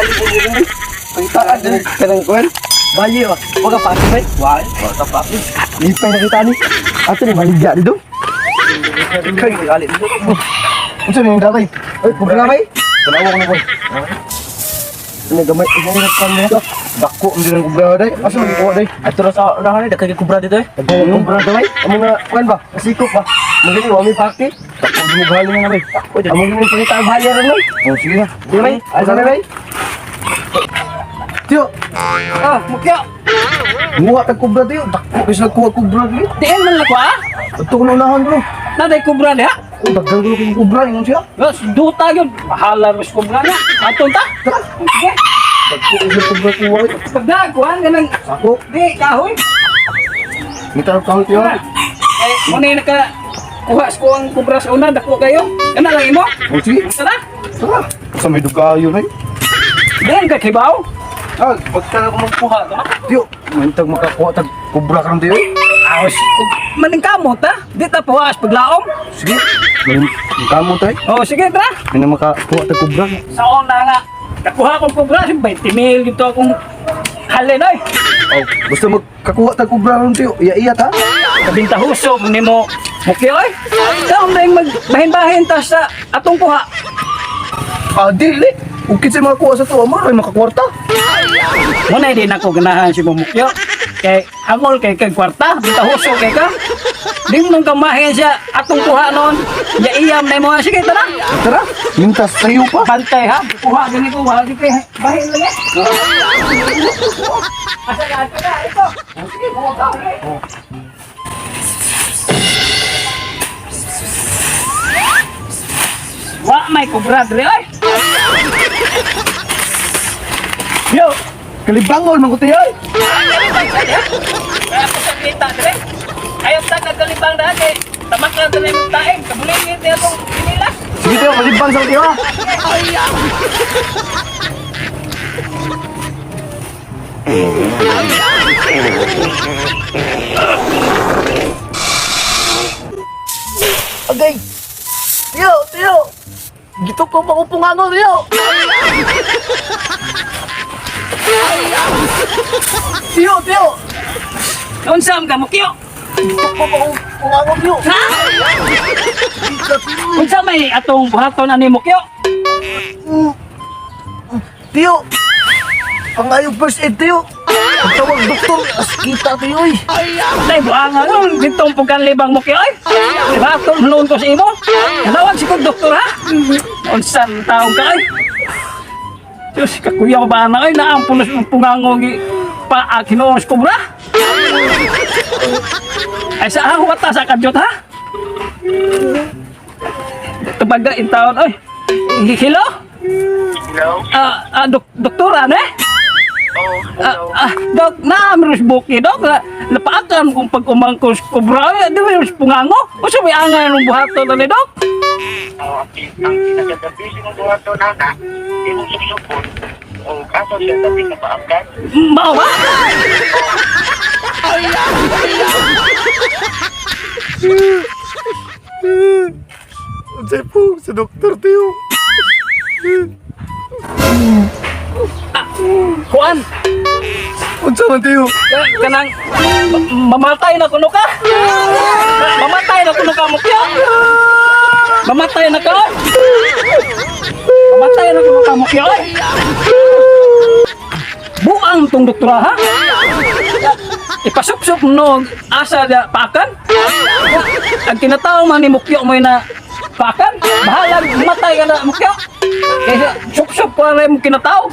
Pangitaan din kanang kuan. Bayi ba? Wag ka pati bay. Why? Wala ka pa. Lipay nakita ni. Ato ni baligya dito. Kay gali dito. Unsa ni dabay? Oy, kubra bay. Tanawa ko na boy. Ano gamay gamay na kan mo. Dako ang dirang kubra day. Asa man kuha day? Ato ra sa unahan eh, daghan kay kubra dito eh. Daghan kubra dabay. Amo nga kuan ba? Sikop ba? Magani wa may paki. Dako di mo galing na bay. Amo nga pangita ang bahaya ron bay. Oh, sige na. Di bay? Asa na bay? Tiyo, Ah, mukyo. muha tag kubra tiyo. Dako kay sila kuha kubra dili. Diin man lang ko ah. Ato ko na unahan bro. Naday kubra diha. Oh, daghan ko kay kubra ingon siya. Yes, duta yun. Bahala ros kubra na. Aton ta. Tara. Sige. Dako kay sila kubra kuha. eh. Pagdaguan ganang Sako. di kahoy. Mitar kahoy tiyo. Eh, mo na naka kuha sa kuang kubra sa una dako kayo. Kana lang imo. Oh, sige. Tara. Tara. Sa may dugayo na. Diyan ka kibaw. Ah, pagka na ko magkuha. Kuha ka. Tiyo, mantag makakuha tag kubra karon tiyo. Aos. Maning kamot ha. Di ta puwas paglaom. Sige. Kamo tay. Oh, sige tara. May na makakuha tag kubra. Sa una nga nakuha kong kubra 20 mil dito akong halin oy. Oh, basta magkakuha tag kubra ron tiyo. Iya-iya ta. Kabintahuso nimo mukyo oy. Kaon na yung magbahin-bahin ta sa atong kuha. Ah, dili. Ug kinsa makakuha sa tuwa mo, ay makakwarta. Muna din ako ganahan si Mumukyo. Kay angol kay kay kwarta, bintahuso kay ka. Di mo nang kamahin siya atong kuha noon. Ya iyam na mo. Sige tara. Tara, mintas sayo pa. Bantay ha. Kuha gani ko wala kay bahin lang eh. Asa ka ato na ito. Sige, kuha ka. Wa may kubra dre oy. Yo, kalibangol man ko tiyo. ay. Kaya ako sa kita dre. Ayaw ta kagalibang na kay tamak lang dre mong taeng. Kabulingit niya akong pinilas. Sige tiyo, kalibang sa tiyo. ah. Agay. Tiyo, tiyo. Gito ko makupungango tiyo. Tiyo, tiyo. Unsa ka mukyo? Gito ko makupungango tiyo. Ha? Unsa may atong buhaton ani mukyo? Tiyo. Pangayo first aid tiyo. Ang tawag doktor, as kita tiyo eh. Day buanga nun ditong pugkan libang mukyo ay. Buhaton noon ko sa imo. Nawag si kog doktor ha. Unsa taong ka ay? Diyos, kakuya ko ba na ay naampulos ng pungango gi pa hinuon sa kubra. Ay sa ha, huwata sa kadyot ha. Tubaga in taon oy. Hello? Hello? Ah, ah, doktora ne? Oo, Ah, hello. ah, dok, naamros buki, dok. Na, napaakan kung pag umangkos kubra, ay, di ba yung pungango? O sa may angay ng buhato na ni, dok? Oo, ang pinagagabisi mong buhato nana, imong suksukon, o kaso siya sabi na paangkan. Mao ba? Unsay po sa doktor tiyo. Kuan, Unsa man tiyo? kanang, mamatay na kuno ka? Mamatay na kuno ka, mukyo? Mamatay na ka? Oy? Mamatay na kuno ka, mukyo? Oy? Buang tong doktora, ha? Ipasupsup no asa da paakan? Ang kinatao man ni Mukyo mo na paakan? Bahala matay ka na Mukyo. Kaysa supsup ko na yung kinatao.